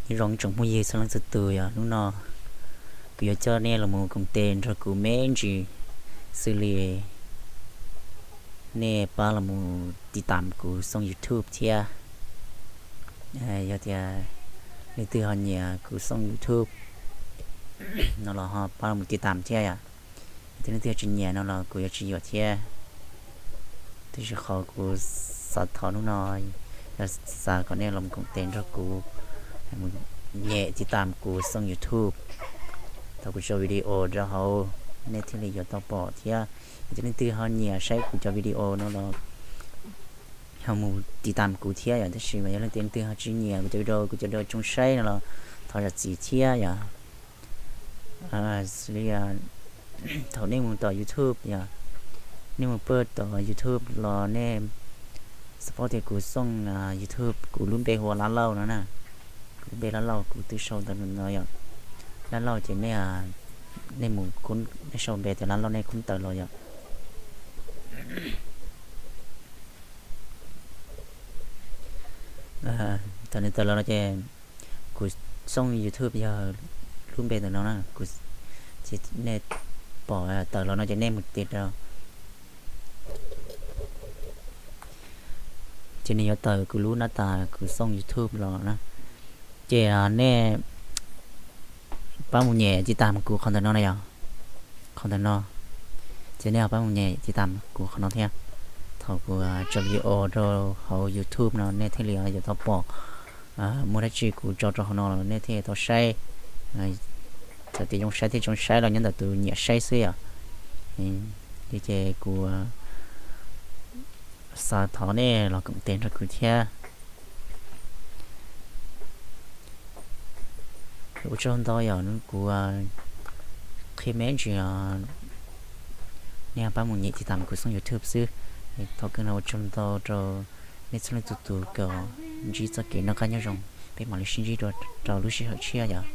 Nyob zoo tsoom phooj ywg txhua leej txhua tus, yog hnub no kuv yuav coj nej los mus koom tes nrog kuv me ntsis, xws li nej pab los mus tiv tam kuv xoo YouTube thiab. Yog tias leej twg ho nyiam kuv xoo YouTube no los ho pab los mus tiv tam thiab yom. Yog tias leej twg tsis nyiam no los kuv yuav tsis yuam thiab. Tiam sis qhov kuv xav thov hnub no yog xav kom nej los koom tes nrog kuv mus nyem tiv tam kuv xoo YouTube. Thaum kuv tso video rau hauv, nej thiaj li yuav tau pom thiab. Yog tias leej twg ho nyiam saib kuv cov video no los ho mus tiv tam kuv thiab yom. Tab sis mas yog leej twg ho tsis nyiam kuv cov video, kuv cov video tsis zoo saib no los thov zam txim thiab yom. Xws li thaum nej mus tom YouTube yom, nej mus pab tom YouTube los nej support tias kuv xoo YouTube, kuv lub npe hu ua Lab Lauj no na. Kuv lub npe Lab Lauj kuv twb sau ntawm no yom. Lab Lauj ces nej, nej mus, nej sau npe tias Lab Lauj nej kuj tawm los yom. Thaum nws tawm los no ces kuv xoo YouTube yog lub npe ntawm no na, kuv, ces nej pom tawm los no ces nej mus tiv rau, ces nws yuav tawm kuv lub nab tas kuv xoo YouTube los na. Ces nej pab mus nyem tiv tam kuv qhov ntawm no na yom, qhov ntawm no. Ces nej pab mus nyem tiv tam kuv qhov no thiab. Thaum kuv tso video rau hauv YouTube no nej thiaj li yuav tau pom. Muaj dab tsi kuv tso rau hauv no los nej thiaj tau saib. Txawm tias zoo saib thiab tsis zoo saib los nyob ntawm tus nyiam saib xwb yom. Ces kuv xav thov nej los koom tes nrog kuv thiab. Ua tsaug ntau yom, kuv qhia me ntsis, nej pab mus nyem tiv tam kuv xoo YouTube xwb. Thaum kawg no ua tsaug ntau rau nej txhua leej txhua tus kom ntsib txoj kev noj qab nyob zoo. Peb mam li sib ntsib dua rau lub sij hawm tshiab yom.